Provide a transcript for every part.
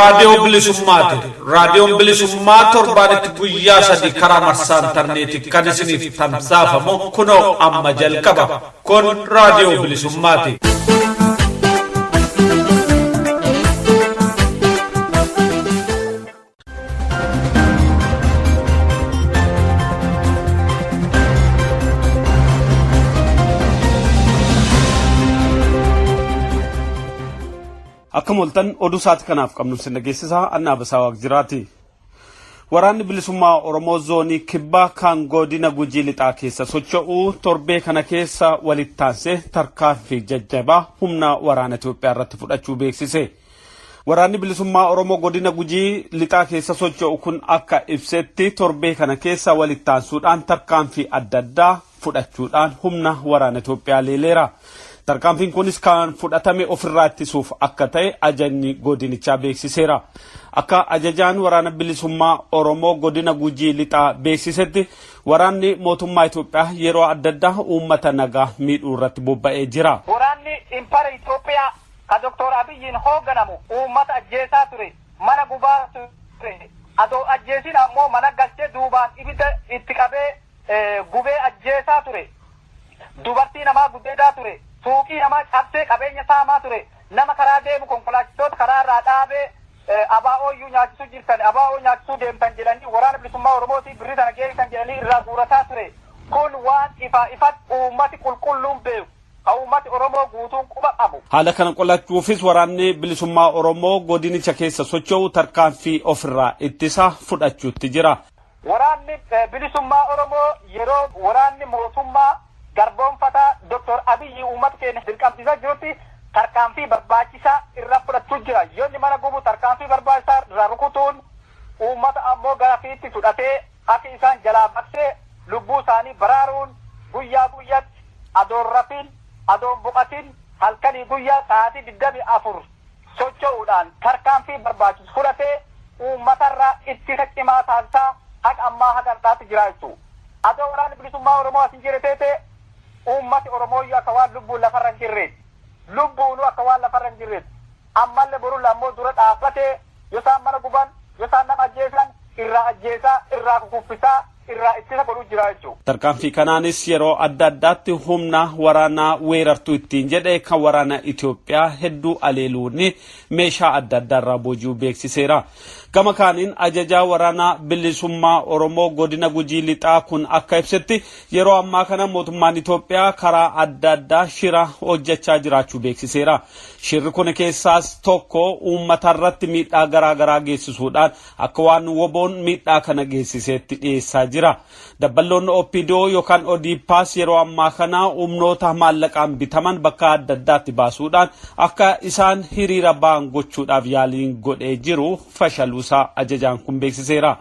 Raadiyoo Bilisummaati. Raadiyoon Bilisummaa torbaanitti guyyaa sadi karaa marsaa intarneetii kan isiniif tamsaafamu kunoo amma jalqaba. Kun Raadiyoo Bilisummaati. Akka moltan oduu sa'aatii kanaaf qabnu sin dhageessisaa Annaa Basaa Waaqjiraati. Waraanni Bilisummaa Oromoo Zoonii Kibbaa kan godina Gujii Lixaa keessa socho'u torbee kana keessa walitti aansee tarkaanfii jajjabaa humna waraana Itoophiyaa irratti fudhachuu beeksise. Waraanni Bilisummaa Oromoo godina Gujii Lixaa keessa socho'u kun akka ibsetti torbee kana keessa walitti aansuudhaan tarkaanfii adda addaa fudhachuudhaan humna waraana Itoophiyaa leeleera. Tarkaanfiin kunis kan fudhatame ofirraa ittisuuf akka ta'e ajajni godinichaa beeksiseera. Akka ajajaan waraana bilisummaa Oromoo godina Gujii Lixaa beeksisetti waraanni mootummaa Itoophiyaa yeroo adda addaa uummata nagaa miidhuu irratti bobba'ee jira. Waraanni Impara Itoophiyaa ka Doktor Abiyyiin hoogganamu uummata ajjeesaa ture, mana gubaa ture, adoo ajjeesin ammoo mana galchee duubaan ibidda itti qabee gubee ajjeesaa ture, dubartii namaa gudeedaa ture, suuqii namaa cabsee qabeenya saamaa ture, nama karaa deemu konkolaachistoota karaa irraa dhaabee ABO iyyuu nyaachisuu jirtan, ABO nyaachisuu deemtan jedhanii waraana bilisummaa Oromootii birrii tana geessan jedhanii irraa guurataa ture. Kun waan ifaa ifatti uummati qulqulluun beeku. Ka uummati Oromoo guutuun quba qabu. Haala kana qolachuufis waraanni bilisummaa Oromoo godinicha keessa socho'u tarkaanfii ofirraa ittisa fudhachuutti jira. Waraanni bilisummaa Oromoo yeroo waraanni mootummaa garboomfataa Dr. Abiyyi uummata keenya dirqamsiisaa jirutti tarkaanfii barbaachisaa irra fudhachuu jira. Yoo inni mana gubu tarkaanfii barbaachisaa irra rukutuun uummata ammoo gara fiitti fudhatee akka isaan jalaa baqsee lubbuu isaanii baraaruun guyyaa guyyatti adoon rafin adoon boqatin halkanii guyyaa sa'aatii 24 socho'uudhaan tarkaanfii barbaachisu fudhatee uummatarraa ittisa cimaa taasisaa haga ammaa haga har'aatti jira jechuudha. Adoo waraanni bilisummaa Oromoo as hin jirre teete uummati Oromooyyuu akka waan lubbuun lafarra hin jirreeti. Lubbuunuu akka waan lafarra hin jirreeti. Ammallee borulla ammoo dura dhaabbatee yoo isaan mana guban yoo isaan nama ajjeesan irraa ajjeesaa irraa kukuffisaa irraa ittisa godhuu jira jechuudha. Tarkaanfii kanaanis yeroo adda addaatti humna waraanaa weerartuu ittiin jedhe kan waraana Itoophiyaa hedduu aleeluun meeshaa adda addaa irraa booji'uu beeksiseera. Gama kaaniin ajajaa waraanaa bilisummaa Oromoo godina Gujii Lixaa kun akka ibsetti yeroo ammaa kana mootummaan Itoophiyaa karaa adda addaa shira hojjechaa jiraachuu beeksiseera. Shirri kun keessaas tokko uummata irratti miidhaa garaa garaa geessisuudhaan akka waan woboon miidhaa kana geessiseetti dhiyeessaa jira. Dabballoonni OPDO yookaan ODPAS yeroo ammaa kana humnoota maallaqaan bitaman bakka adda addaatti baasuudhaan akka isaan hiriira ba'an gochuudhaaf yaaliin godhee jiru fashaluusaa ajajaan kun beeksiseera.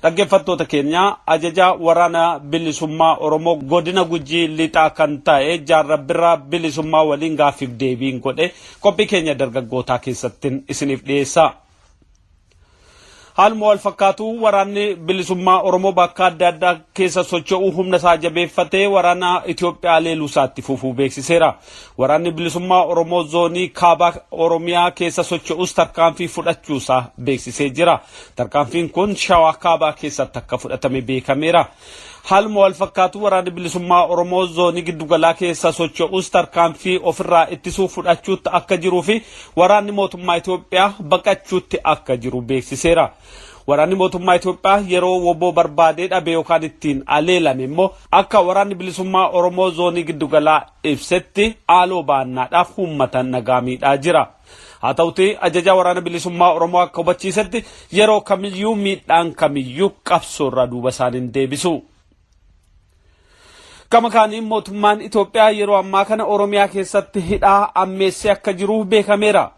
Dhaggeeffattoota keenya ajajaa waraana bilisummaa Oromoo godina Gujii lixaa kan ta'e Jaarrabbirraa Bilisummaa waliin gaaffiif deebiin godhe qophii keenya dargaggootaa keessattin isiniif dhiyeessa. Haaluma wal fakkaatu waraanni bilisummaa Oromoo bakka adda addaa keessa socho'uu humna isaa jabeeffatee waraana Itoophiyaa leeluu isaatti fufuu beeksiseera. Waraanni bilisummaa Oromoo zoonii kaaba Oromiyaa keessa socho'us tarkaanfii fudhachuusaa beeksisee jira. Tarkaanfiin kun Shawaa kaabaa keessatti akka fudhatame beekameera. Haaluma wal fakkaatu waraanni bilisummaa Oromoo zoonii giddugalaa keessa socho'us tarkaanfii ofirraa ittisuu fudhachuutti akka jiruu fi waraanni mootummaa Itoophiyaa baqachuutti akka jiru beeksiseera. Waraanni mootummaa Itoophiyaa yeroo woboo barbaadee dhabe yookaan ittiin aleelame immoo akka waraanni bilisummaa Oromoo zoonii giddugalaa ibsetti haaloo baannaadhaaf uummata nagaa miidhaa jira. Haa ta'uti ajajaa waraana bilisummaa Oromoo akka hubachiisetti yeroo kamiyyuu miidhaan kamiyyuu qabsoorraa duuba isaan hin deebisu. Gama kaaniin mootummaan Itoophiyaa yeroo ammaa kana Oromiyaa keessatti hidhaa ammeessee akka jiru beekameera.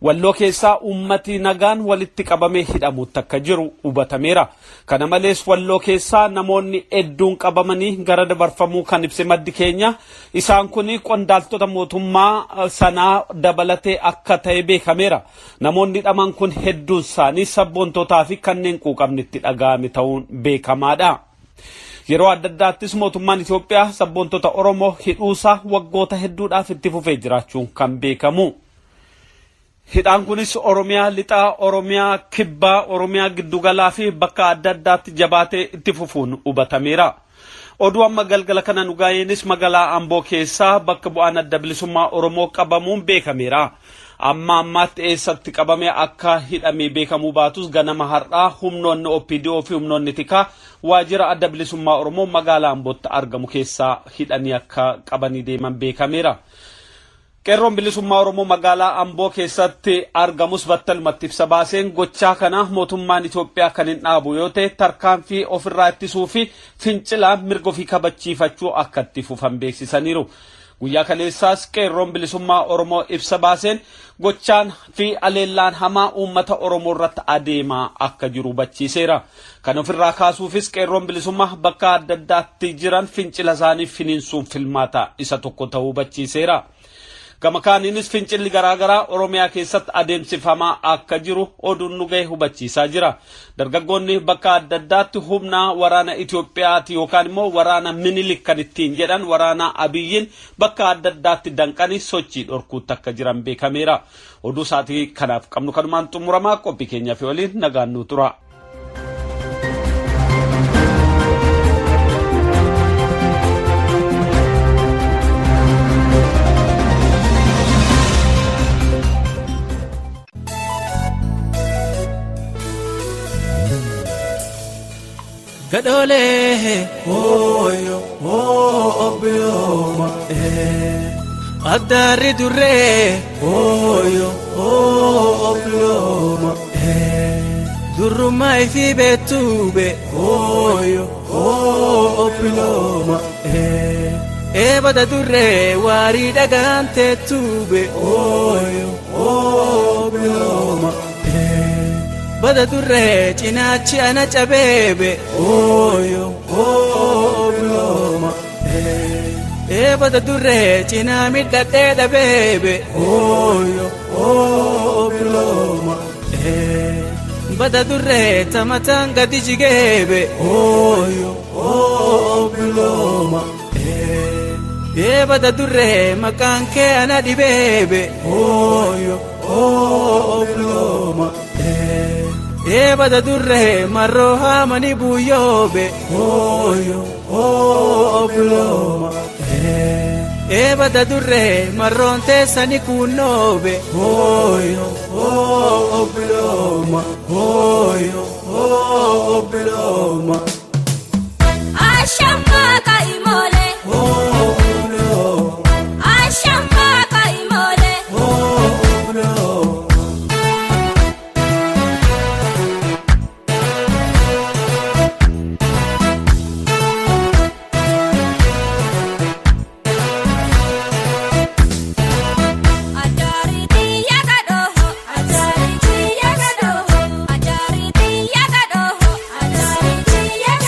Walloo keessaa uummati nagaan walitti qabamee hidhamuutti akka jiru hubatameera. Kana malees Walloo keessaa namoonni hedduun qabamanii gara dabarfamuu kan ibse maddi keenya isaan kun qondaaltota mootummaa sanaa dabalatee akka ta'e beekameera. Namoonni hidhaman kun hedduun isaanii sabboontotaa fi kanneen quuqamni itti dhaga'ame ta'uun beekamaadha. Yeroo adda addaattis mootummaan Itoophiyaa sabboontota Oromoo hidhuusaa waggoota hedduudhaaf itti fufee jiraachuun kan beekamu. Hidhaan kunis Oromiyaa lixaa, Oromiyaa kibbaa, Oromiyaa giddugalaa fi bakka adda addaatti jabaatee itti fufuun hubatameera. Oduu amma galgala kana nu gaa'eenis magaalaa Amboo keessaa bakka bu'aan adda bilisummaa Oromoo qabamuun beekameera. Amma ammaatti eessatti qabame akka hidhamee beekamuu baatus ganama har'aa humnoonni OPDO fi humnoonni tikaa waajjira adda bilisummaa Oromoo magaalaa Ambootti argamu keessaa hidhanii akka qabanii deeman beekameera. Qeerroon bilisummaa Oromoo magaalaa Amboo keessatti argamus battalumatti ibsa baaseen gochaa kana mootummaan Itoophiyaa kan hin dhaabu yoo ta'e tarkaanfii ofirraa ittisuu fi fincilaa mirga ofii kabachiifachuu akka itti fufan beeksisaniiru. Guyyaa kaleessaas qeerroon bilisummaa Oromoo ibsa baaseen gochaan fi aleellaan hamaa uummata Oromoo irratti adeemaa akka jiru hubachiiseera. Kan ofirraa kaasuufis qeerroon bilisummaa bakka adda addaatti jiran fincila isaanii finiinsuun filmaata isa tokko ta'uu hubachiiseera. Gama kaaniinis fincilli garaagaraa Oromiyaa keessatti adeemsifamaa akka jiru oduun nu gahe hubachiisaa jira. Dargaggoonni bakka adda addaatti humna waraana Itoophiyaati yookaan immoo waraana Minilik kan ittiin jedhan waraana Abiyyiin bakka adda addaatti danqanii sochii dhorkuutti akka jiran beekameera. Oduu isaatii kanaaf qabnu kanumaan xumuramaa qophii keenya fi waliin nagaan nu tura. Gadoolee hooyo hoo obbiyooma addaarri durree hooyo hoo obbiyooma durrummaa ifii beektuube hooyo hoo obbiyooma eebada durree waarii dhagaan teettuube hooyo hoo obbiyooma. Bada durree cinaachi ana cabeebe ooyo ooblooma ee bada durree cinaa midhadhee dhabeebe ooyo ooblooma bada durree tamataan gadi jigeebe ooyo ooblooma ee bada durree maqaan kee ana dhibeebe ooyo ooblooma. Ee bada durree marroo haamani buyyoobe ooyo ooblooma. Ee bada durree marroon teessani kunnoobe ooyo ooblooma ooyo ooblooma. Ashampaka imole, Ooblooma ashampaka imole, ooblooma. ajaariti yaga dhoho, ajaariti yaga dhoho, ajaariti yaga dhoho, ajaariti yaga.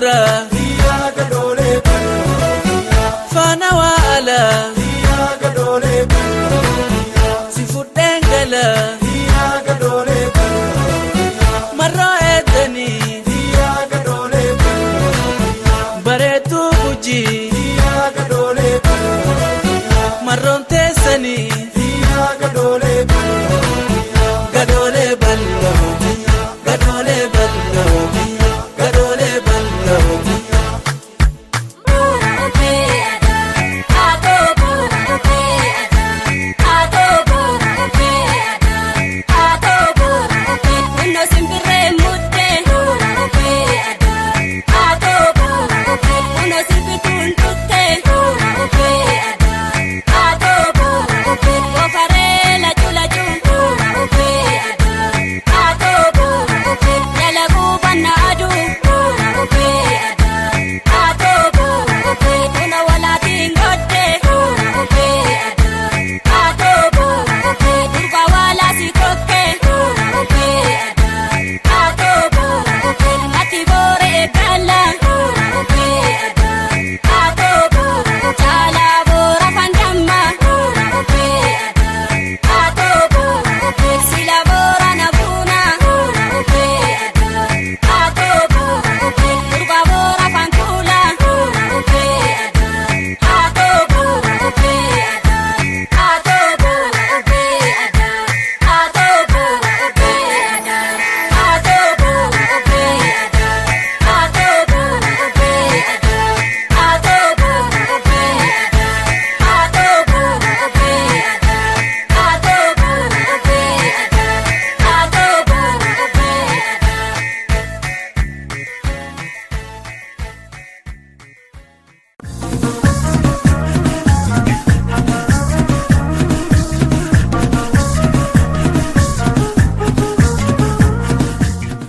gurra faana waa ala si fudheen gala marroo eedanii bareedduu gujii marroon teessanii gadoolee bal'oo gadoolee bal'oo gadoolee bal'oo.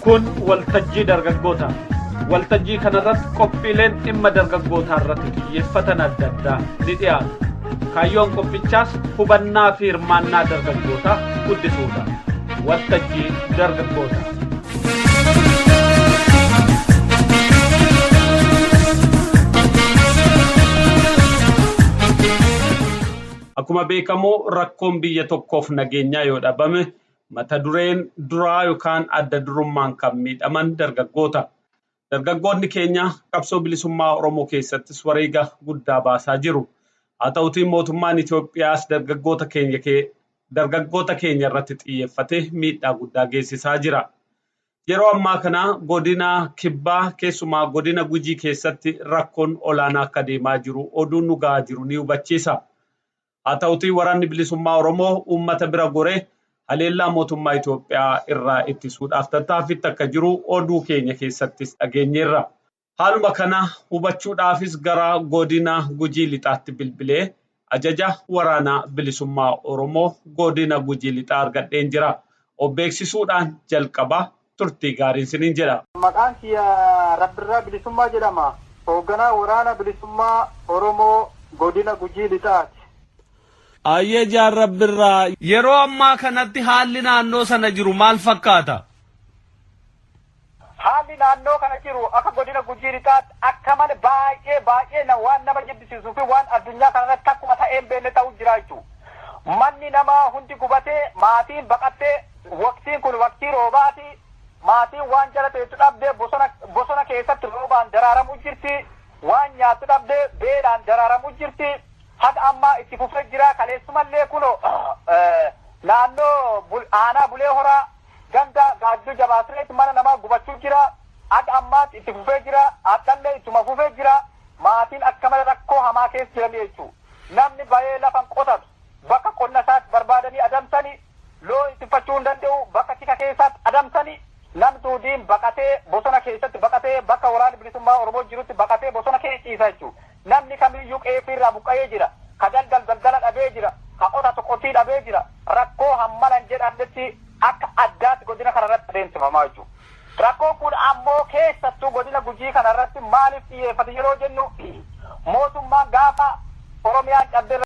Kun waltajjii dargaggootaa. Waltajjii kanarratti qophiileen dhimma dargaggootaa irratti xiyyeeffatan adda addaa ni dhiyaatu. Kaayyoon qophichaas hubannaa fi hirmaannaa dargaggootaa guddisuudha. Waltajjii dargaggootaa. Akkuma beekamu rakkoon biyya tokkoof nageenyaa yoo dhabame mata dureen duraa yookaan adda durummaan kan miidhaman dargaggoota. Dargaggoonni keenya qabsoo bilisummaa Oromoo keessattis wareega guddaa baasaa jiru. Haa ta'utii mootummaan Itoophiyaas dargaggoota keenya irratti xiyyeeffatee miidhaa guddaa geessisaa jira. Yeroo ammaa kana godina Kibbaa keessumaa godina Gujii keessatti rakkoon olaanaa akka deemaa jiru oduun nu gahaa jiru ni hubachiisa. Haa ta'utii waraanni bilisummaa Oromoo uummata bira goree haleellaa mootummaa Itoophiyaa irraa ittisuudhaaf tattaaffiitti akka jiru oduu keenya keessattis dhageenyeerra. Haaluma kana hubachuudhaafis gara godina Gujii Lixaatti bilbilee ajaja waraanaa bilisummaa Oromoo godina Gujii Lixaa argadheen jira. Of beeksisuudhaan jalqabaa turtii gaariin siniin jedha. Maqaan kiyya Rabbirraa Bilisummaa jedhama. Hoogganaa waraana bilisummaa Oromoo godina Gujii Lixaati. Ayyee Jaarrabbirraa yeroo ammaa kanatti haalli naannoo sana jiru maal fakkaata? Haalli naannoo kana jiru akka godina Gujii Lixaatti akka malee baay'ee baay'ee waan nama jibbisiisuu fi waan addunyaa kanarratti akkuma ta'ee hin beekne ta'u jira jechuudha. Manni namaa hundi gubatee maatiin baqattee waqtiin kun waqtii roobaati. Maatiin waan jala teessu dhabdee bosona keessatti roobaan daraaramu jirti. Waan nyaattu dhabdee beelaan daraaramu jirti. Haga ammaa itti fufee jira. Kaleessumallee kuno naannoo aanaa Bulee Horaa ganda Gaadduu Jabaasireetti mana namaa gubachuu jira. Haga ammaatti itti fufee jira. Haddallee ittuma fufee jira. Maatiin akka malee rakkoo hamaa keessa jiran jechuudha. Namni bahee lafa qotatu bakka qonna isaatti barbaadanii adamsanii loon ittifachuu hin danda'u bakka tika keessaatti adamsanii namni duudiin baqatee bosona keessatti baqatee bakka waraanni bilisummaa Oromoo jirutti baqatee bosona keessa ciisa jechuudha. Namni kamiyyuu qeefii irraa buqqa'ee jira. Ka daldal daldala dhabee jira. Ka qotatu qotii dhabee jira. Rakkoo hammanan jedhamnetti akka addaatti godina kanarratti adeemsifamaa jechuudha. Rakkoon kun ammoo keessattuu godina Gujii kanarratti maaliif xiyyeeffate yeroo jennu mootummaan gaafa Oromiyaan cabdee